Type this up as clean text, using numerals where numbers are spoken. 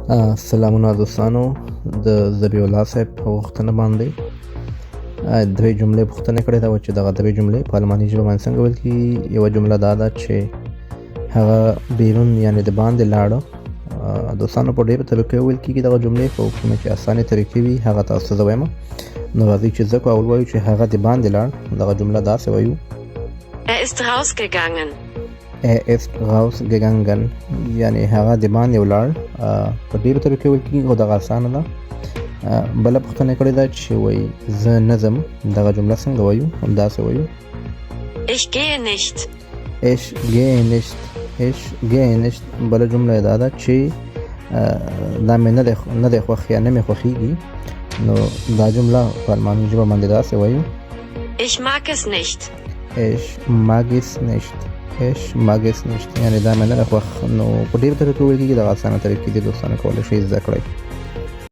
سلامونه دوستانو، د ذبیح الله صاحب په غوښتنه باندې درې جملې پوښتنه کړې ده چې دغه درې جملې په الماني ژبه باندې څنګه ویل کېږي. یوه جمله دا ده چې هغه بیرون یعنې د باندې لاړه. دوستانو، په ډېرو طریقو ویل کېږي دغه جملې، خو کومې چې اسانې طریقې وي هغه تاسو ته زه وایم. نو راځئ چې زه اول وایو چې هغه د باندې لاړ. دغه جمله داسې وایو: Er ist rausgegangen. Er ist rausgegangen، یعنی هغه د باندې ولاړ. په ډېرو طریقو ویل کېږي، خو دغه اسانه ده. بله پوښتنه کړې ده چې وایي زه نه ځم. دغه جمله څنګه وایو؟ همداسې وایو: Ich gehe nicht. Ich gehe nicht. Ich gehe nicht. بله جمله یې دا ده چې دا مې نه دی خوښ یا نه مې خوښېږي. نو دا جمله په الماني ژبه باندې داسې وایو: Ich mag es nicht. Ich mag es nicht. Ich mag es nicht، یعنی دا مې نه ده خوښ. نو په ډېرو طریقو ویل کېږي، دغه اسانه طریقې دي دوستانو، کولی شئ زده کړئ.